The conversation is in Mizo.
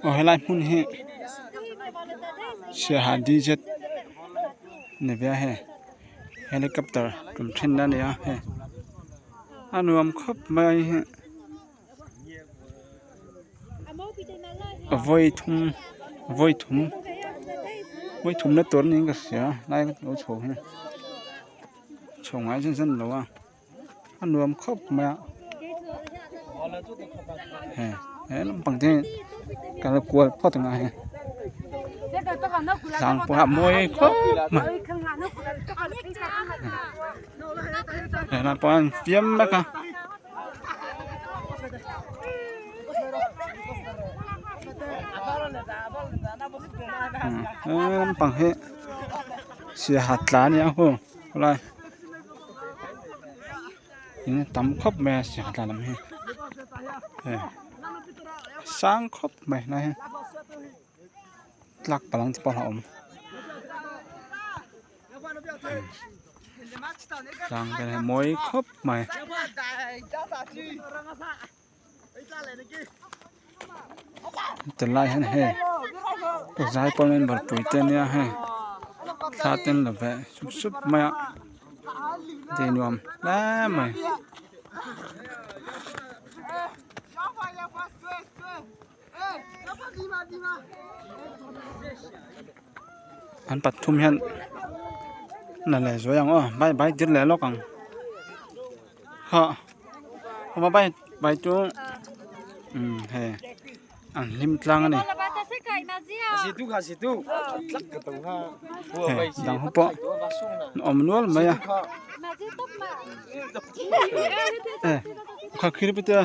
Aw helai hmun hi Siaha dz ni ve a hei helicopter tum thinna a ni a hei a nuam khawp mai a vawi thum vawi thum vawi thumna tur niin ka hria lai ka lo chho hi chho ngai zen zen lo a. A nuam khawp mai a he he lampang te hi kal kual phawt ang a hei tlang pawh a mawi khawp mai helai pawh an fiam mek a. He lampang hi saiha tla a ni a hu khawlai. In tam khawp mai a saiha tla lam hi hei sang khawp mai helai hi tlak palang te pawh a awm tlang vel hi a mawi khawp mai. Tilai hian hei zaipawl member pui te ania hei thla te an la ve sup sup mai a ti nuam hle mai. An pathum hian la leh zuai ang aw bai bai dir leh lawk ang hah aw bai bai chu umm hei an hlim tlang a ni hei dang ho pawh an awm nual mai a eh kha khir pute.